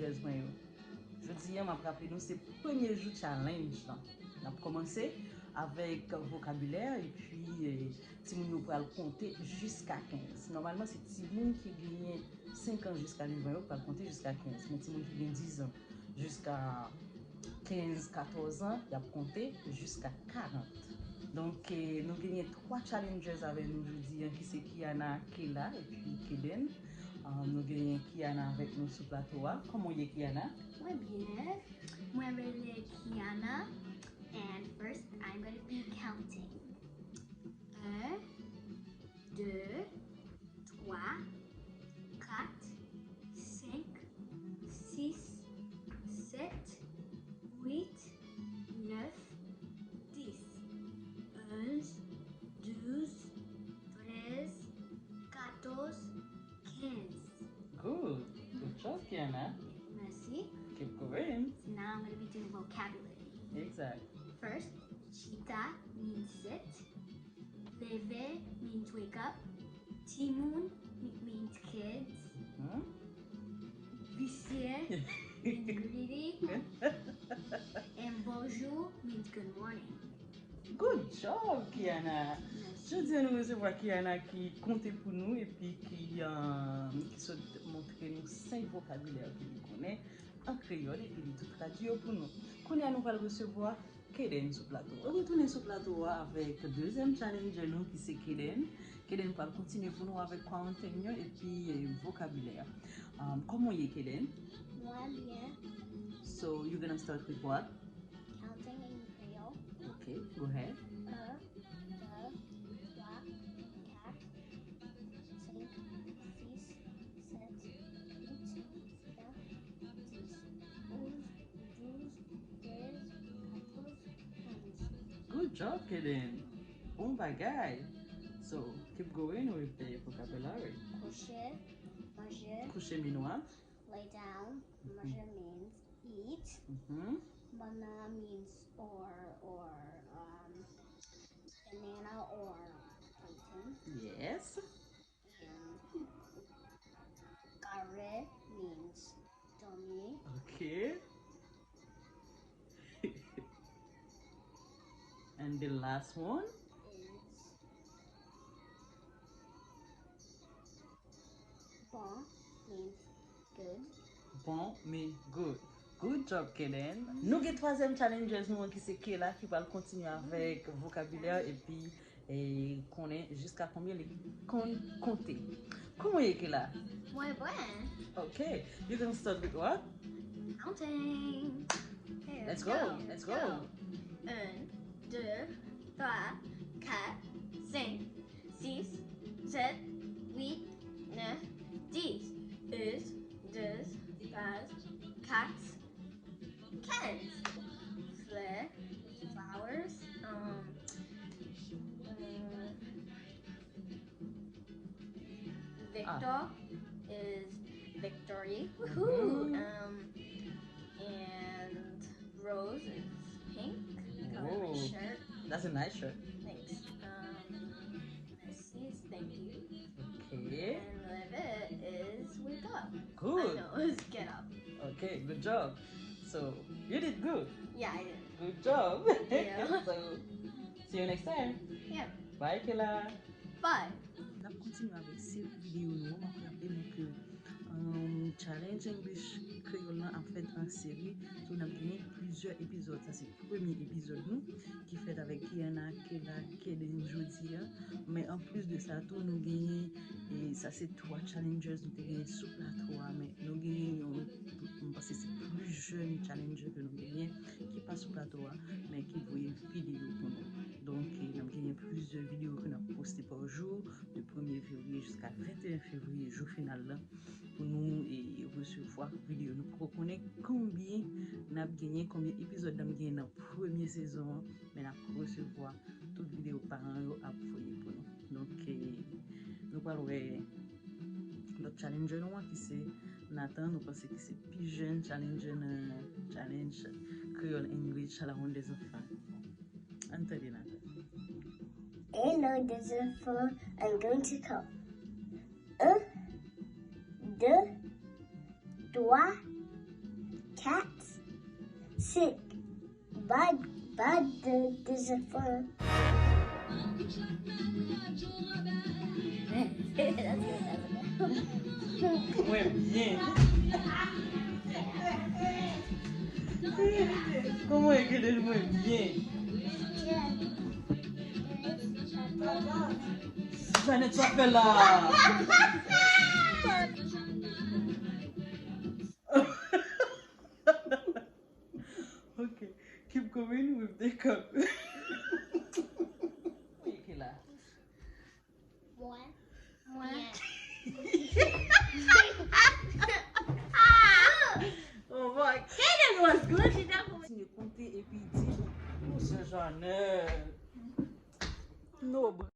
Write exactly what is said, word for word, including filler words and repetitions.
Jèz mwen yo. Jodi a, m ap raple nou, se premye jou challenge lan. N ap kòmanse avèk vokabilè, epi eh, timoun yo pral konte jiska kenz. Nòmalman, se timoun ki genyen senk an jiska nev an yo pral konte jiska kenz. Men timoun ki gen diz an jiska kenz, katòz an, y ap konte jiska karant. Donk, eh, nou genyen twa challengers avèk nou jodi a, ki se Kiana, Kela, epi Keden. Ah, nou genyen Kiana avèk nou sou plato a. Kòman w ye, Kiana? Mwen byen. Mwen rele Kiana. And first, I'm going to be counting. Un, deux, trois, quatre, cinq, six, sept, huit, neuf, dix, onze, douze, treize, quatorze, quinze. Good. Good job, Kiana. Merci. Keep going. Now I'm going to be doing vocabulary. Exact. First, chita means sit. Leve means wake up. Timoun means kids. Hmm? Visye means greedy. And bonjour means good morning. Good job, Kiana. Jodi a nou resevwa Kiana ki konte pou nou epi ki, um, ki sot montre nou senk vokabilè ke li konnen an kreyòl epi li tou tradui yo pou nou. Kounye a nou pral resevwa Keden sou plato. Retounen sou plato a avèk dezyèm challenger nou ki se Keden. Keden pral kontinye pou nou avèk quarantine yo epi eh, vokabilè. Um, kòman w ye, Keden? Mwen byen. So, you're gonna start with what? Counting in Creole. Okay, go ahead. Un, deux, trois, quatre, cinq, six, sept, huit, neuf, dix, onze, douze, treize, quatorze, quinze. Good job, Keden. Bon bagay. So, keep going with the vocabulary. Kouche, manje. Kouche mean what? Lay down. Manje means eat. Mhm. Banana means or, or, um, banana or plantain. Yes. And kare means dummy. Okay. And the last one? Is bon means good. Bon, men good. Good job, Keden. Nou gen twazyèm challengers nou an ki se Kela ki pral kontinye avèk vokabilè epi eh, konnen jiska konbyen li konn konte. Kòman w ye, Kela? Mwen byen. Okay, you can start with what? Counting. Okay, let's go, let's go. Un, deux, trois, quatre, cinq, six, sept, huit, neuf, dix. Une, deux, trois, quatre, quinze. Fleurs, flowers. Um, um, Victor is victory. Woohoo! Um, and Rose is pink. Whoa. Shirt. That's a nice shirt. Thanks. Um, Sis, thank you. Okay. And leve is wake up. Good. I know, it's get up. Okay, good job. So, you did good. Yeah, I did. Good job. Thank you. So, see you next time. Yeah. Bye, Kela. Bye. N ap kontinye avèk seri videyo nou an. M ap raple nou ke um, Challenge English Kreyòl lan ap fèt an seri. So, n ap genyen plizyè epizòd. Sa se premye epizòd nou ki fèt avèk Kiana, Kela, Keden jodi a. Men anplis de sa tou, nou genyen, e sa se twa challengers nou te genyen sou plato a, men nou genyen yon, m panse se pli jèn challenger ke nou genyen, ki pa sou plato a, men ki voye videyo pou nou. Donk, e, n ap genyen plizyè videyo ke n ap poste pa jou, de premye fevriye jiska venteyen fevriye, jou final la, pou nou, e, resevwa videyo. Nou poko konnen konbyen n ap genyen, konbyen epizòd n ap genyen nan premye sezon an, men n ap resevwa tout videyo paran yo ap voye pou nou. Donk, e, nou pral wè lòt challenger nou an ki se Nathan, nou panse ki se pi jèn challenger nan challenge Kreyòl English à la ronde des enfants. Ann tande Nathan. Hello, des enfants, I'm going to count. Un, deux, trois, Cats sit bad, bad, the, the, the, Mwen byen. Kòman e gade l mwen byen? Janet, sa fè la? Ok, keep going with the cup. Mwen ki la. Mwen. Mwen. Oh boy, Kaden was good. Li ta kontinye konte epi di, oh, se Janet.